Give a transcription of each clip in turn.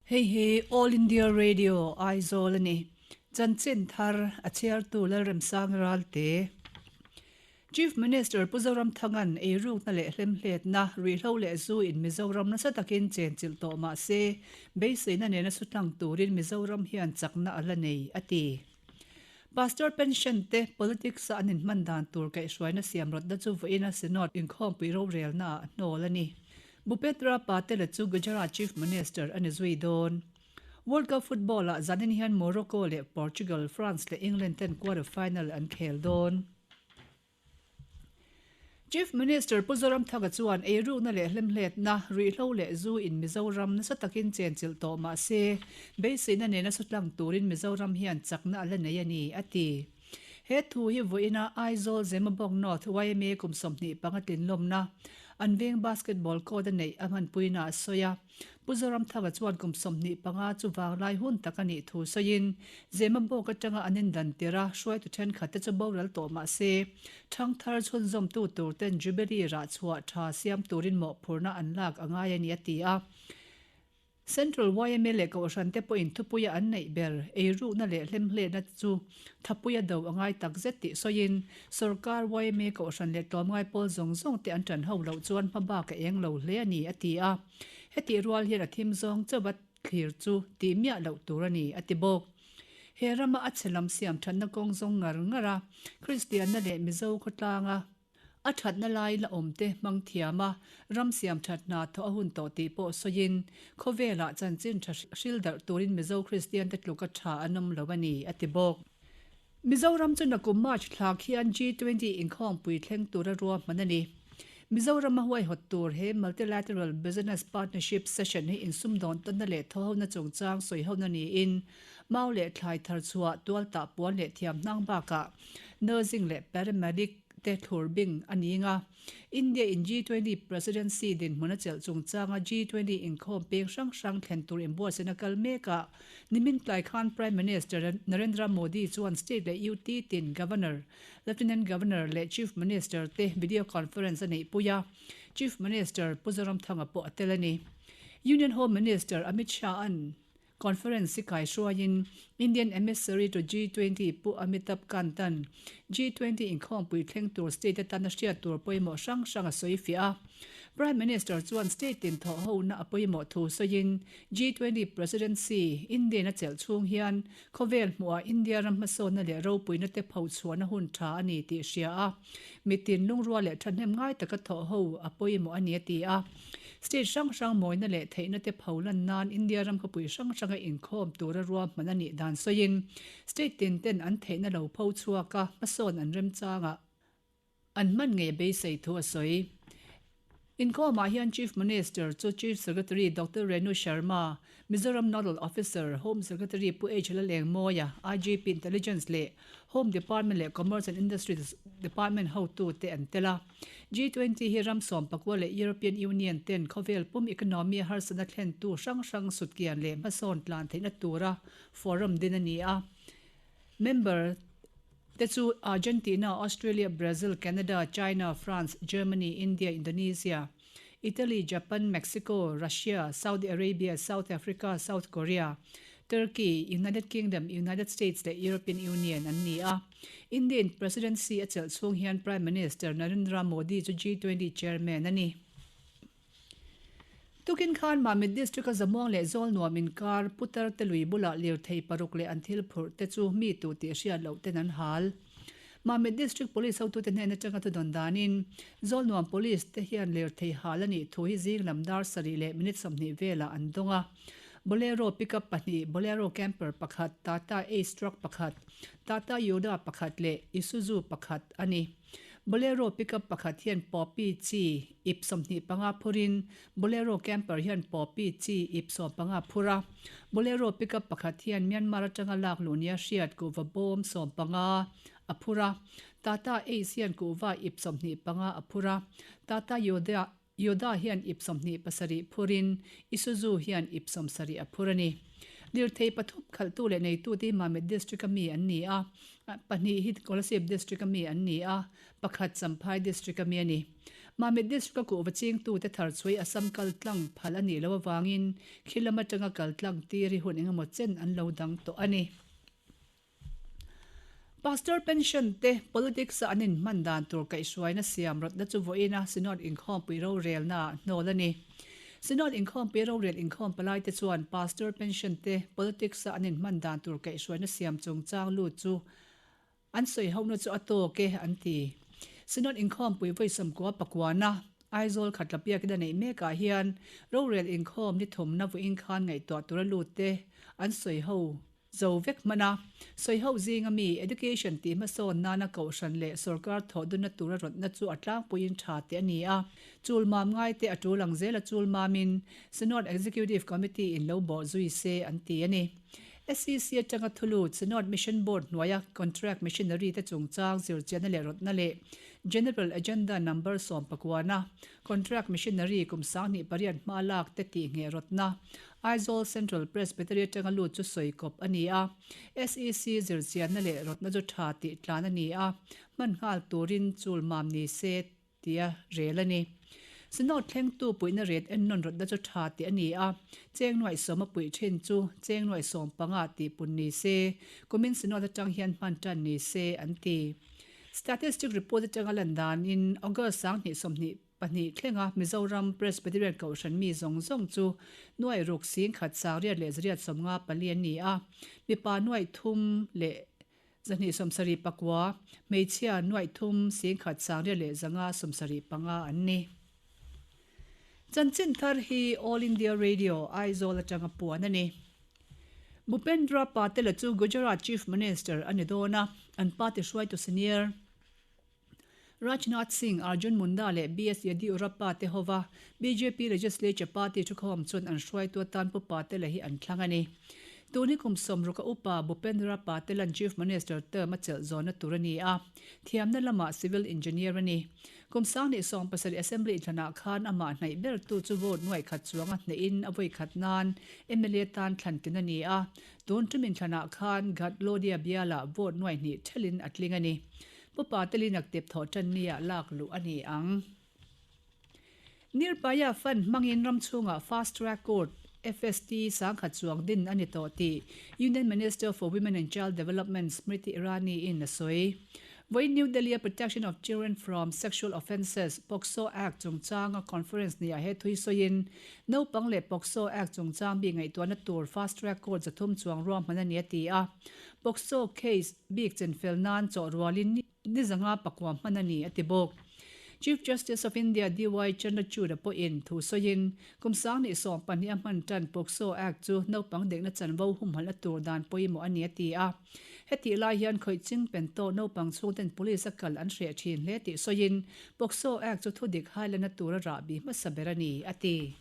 Hei hi All India Radio, Aizawl a ni. Chanchin thar a chhiartu Lalremsang Ralte. Chief Minister Pu Zoramthanga'n eirukna leh hlemhletna, ruihhlo leh zu in Mizoram nasa takin chenchilh tawh mah se, beiseina nena su tlang turin Mizoram hian chakna a la nei, a ti. Pastor pension te politics a an inhman dan tur kaihhruaina siam rawtna chu vawiina Synod inkhawmpui rorelnaah a hnawl a ni. Bhupetra Patel-a chu Gujarat Chief Minister a ni zui dawn. World Cup football-ah zanin hian Morocco leh Portugal, France leh England ten quarter final an khel dawn. Chief Minister Pu Zoramthanga chuan eirukna leh hlemhletna, ruihhlo leh zu in Mizoram nasa takin chenchilh tawh mah se, beiseina nena sutlang turin Mizoram hian chakna a la nei a ni, a ti. He thu hi vawiina Aizawl Zemabawk North yma kum 25 tlinlawmna an veng basketball court a neih a hmanpuina a sawi a. Pu Zoramthanga chuan kum 25 chu vanglai hun tak a nih thu sawiin Zemabawk atanga an indan tir a, hruaitu thenkhat te chu boral tawh mah se thangthar chhunzawmtu tur ten Jubilee rahchhuah tha siam turin mawhphurhna an lak a ngai a ni a ti a. Central yma leh Kohhran te pawhin thupuia an neih ber eirukna leh hlemhletna chu thapuia do a ngai tak zet tih sawiin Sawrkar yma Kohhran leh tlawmngai pawl zawng zawng te an ṭan ho loh chuan hmabak a eng lo hle a ni a ti a. Hetih rual hian a thim zawng chauha thlir chu tih miah loh tur a ni a ti bawk. He rama a chhe lam siam ṭhatna kawng zawng ngar ngar a, Kristianna leh Mizo khawtlanga A thatna lai la awmte hmang thiam a, ram siam that hna thawh a hun tawh tih pawh sawiin, khawvelah chanchin tha hril darh turin Mizo Kristian te tluka tha an awm lo a ni, a ti bawk. Mizoram chu nakum March thla khian G20 inkhawmpui thleng tura ruahman a ni. Mizorama huaihawt tur he Multilateral Business Partnership Session hi insumdawn tawnna leh thawhona chungchang sawihona niin, mau leh thlai tharchhuah, tualtah puan leh thiamhnang bakah nursing leh paramedic, te thlur bing a ni nga. India in G20 Presidency dinhmun a chelh chungchanga G20 inkhawm peng hrang hrang thlen tur inbuatsaihna kal mekah nimin tlai khan Prime Minister Narendra Modi chuan state leh UT tin Governor, Lieutenant Governor leh Chief Minister te video conference a neihpui a, Chief Minister Pu Zoramthanga pawh a tel a ni. Union Home Minister Amit Shah-a'n Conference hi kaihruaiin Indian Emissary to G20 Pu Amitabh Kant-a'n G20 inkhawmpui thleng tur state atana hriat tur pawimawh hrang hrang a sawi fiah a. Prime Minister chuan state tin thawhhona a pawimawh thu sawiin G20 Presidency Indian a chelh chhung hian khawvel hmuhah India ram hmasawnna leh ropuina te phochhuahna hun tha a ni tih hria a, mitin lungrual leh thahnem ngai taka thawhho a pawimawh a ni a ti a. State hrang hrang mawina leh theihna te pho lan nan India ram khawpui hrang hranga inkhawm tura ruahman a nih dan sawiin state tin ten an theihna lo pho chhuak a, hmasawn an remchangah an hman ngei a beisei thu a sawi. Inkhawmah hian Chief Minister chu Chief Secretary Doctor Renu Sharma, Mizoram Nodal Officer, Home Secretary Pu H Lalengmawia, IGP Intelligence leh Home Department leh Commerce and Industries Department hotute an tel a. G20 hi ram sawmpakua leh European Union ten khawvel pum economy a harsatna thlentu hrang hrang sutkian leh hmasawn tlan theihna tura forum din a ni a. Member te chu Argentina, Australia, Brazil, Canada, China, France, Germany, India, Indonesia, Italy, Japan, Mexico, Russia, Saudi Arabia, South Africa, South Korea, Turkey, United Kingdom, United States leh European Union an ni a. Indian Presidency a chelh chhung hian Prime Minister Narendra Modi chu G20 Chairman a ni. Tukin khan Mamit District-a Zamuang leh Zawlnuam inkar Putar te lui bulah lirthei paruk leh an thil phurh te chu mi tu tih hriat loh ten an hal. Mamit District Police hotute hnen atanga thudawn danin Zawlnuam Police te hian lirthei hal a nih thu hi zing lam dar sarih leh minute 20 velah an dawng a. Bolero pickup pahnih, Bolero camper pakhat, Tata Ace truck pakhat, Tata Yoda pakhat leh Isuzu pakhat a ni. Bolero pickup pakhat hian Poppy chi ip 25 phurin Bolero camper hian Poppy chi ip 15 phur a. Bolero pickup pakhat hian Myanmar atanga lak luh nia hriat kuhva bawm 15 a phur a. Tata Ace hian kuhva ip 25 a phur a. Tata Yoda Yoda hian ip 27 phurin Isuzu hian ip 70 a phur a ni. Lirthei pathum khalhtu leh neitute hi Mamit District a mi an ni a, pahnih hi Kolasib District a mi an ni a, pakhat Champhai District a mi a ni. Mamit District-a kuhva chingtute thar chhui Assam kal tlang phal a nih loh avangin khi lam atanga kal tlang tir hi hun engemaw chen an lo dang tawh a ni. Pastor pension te politics a an inhman dan tur kaihhruaina siam rawtna chu vawiina Synod inkhawmpui rorelna ah hnawl a ni. Synod inkhawmpui rorel inkhawm palai te chuan Pastor pension te politics a an inhman dan tur kaihhruaina siam chungchang lut chu An sawi hona chu a tawk e, an ti. Synod inkhawmpui vawi 90 pakuana Aizawl khatla biakin a neih mekah hian rorel inkhawm ni thumna vawiin khan ngaihtuah tura lut te an sawi ho zo vek hman a. Sawi ho zinga mi Education tih hmasawn nana kohhran leh sorkar thawh dunna tura rawtna chu a tlangpuiin tha teh a ni a. Chul mam ngai te a tul ang zel a chul mamin Synod Executive Committee in lo bawh zui se an ti a ni. SEC atanga thulu Synod Mission Board hnuaia Contract Missionary te chungchang zirchianna leh rawtna leh General Agenda Number 19 Contract Missionary kum 28 hma lak te tih ngheh rawtna Aizawl Central Presbytery atanga lut chu sawi kawp a ni a. SEC zirchianna leh rawtna chu tha tih tlan a ni a, hman nghal turin chul mam ni se tia rel a ni. Synod thlengtu puihna ret ennawn rawtna chu tha tih a ni a, cheng nuaih sawma puih thin chu cheng nuaih sawm panga tih pun ni se, kumin Synod atang hian hman tan ni se an ti. Statistic report atanga lan danin August 2022 thlenga Mizoram Presbyterian Kohhran mi zawng zawng chu nuaih ruk singkhat 6854 an ni a, mipa nuaih thum leh 279, hmeichhia 3175 an ni. Chanchin thar hi All India Radio, Aizawl atanga puan a ni. Bhupendra Patel-a chu Gujarat Chief Minister a ni dawn a, an party hruaitu senior Rajnath Singh, Arjun Munda leh BS Yediyurappa te hova bjp Legislature Party thukhawm chuan an hruaitu atan Pu Patel-a hi an thlang a ni. Tun hi kum 60 a upa Bhupendra Patel-a'n Chief Minister term a chelh zawnna tur a ni a, thiamna lamah civil engineer a ni. Kum 2017 Assembly inthlanah khan amah hnaih bertu chu vote nuaih khat chuanga hnehin a vawi khat nan mla tan thlan tlin a ni a, tun tum inthlanah khan Ghatlodia bialah vote nuaih hnih thelin a tling a ni. Pu Patelin a ktep thawh tan nia lak luh a ni ang. Nirbhaya Fund hmangin ram chhungah Fast Track Court, FST, 10,000 chuang din a ni tawh tih Union Minister for Women and Child Development Smriti Irani-in a sawi. Vawiin New Delhi-a Protection of Children from Sexual Offences, POCSO, Act chungchanga conference nia he thui sawiin naupang leh POCSO Act chungchang bik ngaihtuahna tur Fast Track Court 300 chuang ruahman a ni a ti a. POCSO case bik chenfel nan chawh rualin ni zanga pakua hman a ni, a ti bawk. Chief Justice of India DY Chandrachud-a pawhin thu sawiin, kum 2012 a hman tan POCSO Act chu naupang dekna chanvo humhalhna tur dan pawimawh a ni, a ti a. Hetih lai hian khawih ching pen tawh naupang chhungten police a kal an hreh thin hle tih sawiin, POCSO Act chu thudik hailana tura rahbi hmasa ber a ni, a ti.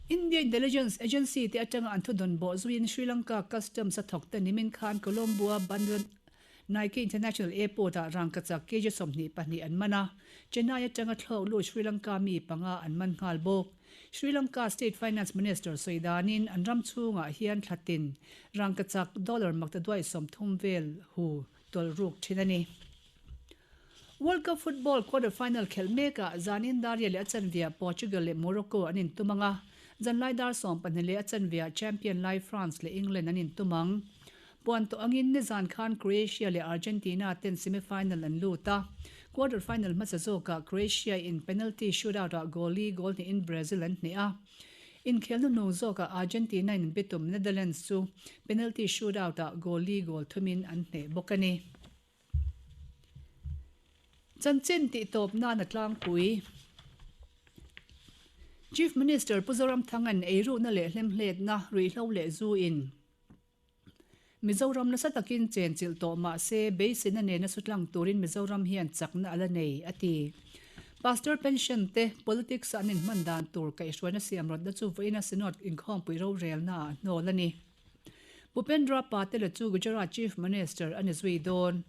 India Intelligence Agency te atanga an thudawn bawh zuiin Sri Lanka Customs a thawk te nimin khan Colombo-a Bandaranaike International Airport-ah rangkachak kg 22 an man a, Chennai atanga thlawk lut Sri Lanka mi panga an man nghal bawk. Sri Lanka State Finance Minister sawi danin an ram chhungah hian thlatin rangkachak dollar maktaduai 30 vel hu tawlh ruk thin a ni. World Cup football quarter final khelh mekah zanin dar riat leh a chanveah Portugal leh Morocco an intum ang a, zanlai dar 12 leh a chanveah champion lai France leh England an intum ang. Puan tawh angin nizan khan Croatia leh Argentina ten semi-final an lut a, quarter final hmasa zawkah Croatia in penalty shootout-ah goal li goal hnihin Brazil an hneh a. Inkhel hnuhnung zawkah Argentina in bitum Netherlands chu penalty shootout-ah goal li goal thumin an hneh bawk a ni. Chanchin tih tawp nan a tlangpui. Chief Minister Pu Zoramthanga'n eirukna leh hlemhletna, ruihhlo leh zu in Mizoram nasa takin chenchilh tawh mah se beiseina nena sutlang turin Mizoram hian chakna a la nei, a ti. Pastor pension te politics-a an inhman dan tur kaihhruaina siam rawtna chu vawiina Synod inkhawmpui rorelnaah a hnawl a ni. Bhupendra Patel-a chu Gujarat Chief Minister a ni zui dawn.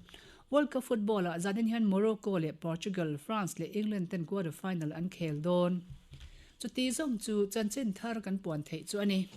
World Cup football-ah zanin hian Morocco leh Portugal, France leh England ten quarter final an khel dawn. Chuti zawng chu chanchin thar kan puan theih chu a ni.